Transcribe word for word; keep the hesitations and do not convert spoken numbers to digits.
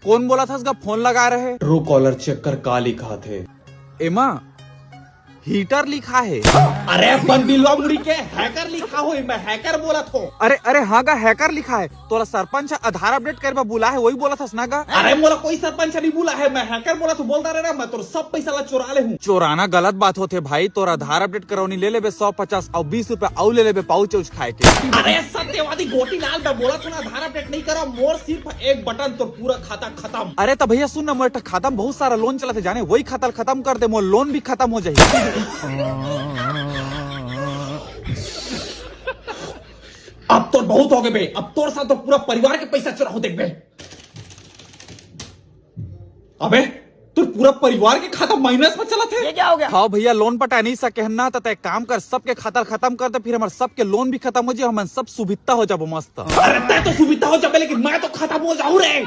कोन बोलत हस गा फोन लगा रहे? ट्रू कॉलर चेक कर, का लिखा थे? एमा हीटर लिखा हे। अरे अपन बिलवा मुड़ी के, हैकर लिखा होही, मैं हैकर बोलत हों। अरे, अरे हाँ गा, हैकर लिखा हे। तोला सरपंच आधार अपडेट करे बर बुलाए हे, वही बोलत हस ना गा? अरे मोला कोई सरपंच नहीं बुलाए हे, मैं हैकर बोलत हों। बोलता रहे ना, मैं तोर सब पैसा ला चोरा ले हूँ। चोराना गलत बात होथे भाई, तोर आधार अपडेट करौनी ले लेबे सौ पचास अउ बीस रुपया अउ ले लेबे पाउच उच खाए के। अरे सत्यवादी गोटीलाल, मैं बोलत हों ना, आधार अपडेट नहीं करा, मोर सिर्फ एक बटन, तोर पूरा खाता खत्म। अरे त भैया सुन ना, मोर एक ठा खाता में बहुत सारा लोन चलत हे जाने, वही खाता ल खत्म कर दे, मोर लोन भी खत्म हो जाही। अब तोर बहुत होगे बे, अब तोर साथ तो पूरा परिवार के पैसा चोरा हो देख बे। अबे तोर पूरा परिवार के खाता माइनस में चलत हे। ये क्या हो गया? हाँ भैया, लोन पटा नहीं सके हन ना, त तैं एक काम कर, सबके खाता ल खत्म कर दे, फिर हमर सबके लोन भी खत्म हो जाए, हमन सब सुभित्ता हो जाबो मस्त। अरे तैं तो सुभित्ता हो जाबे, लेकिन मैं तो खत्म हो जाऊँ रे।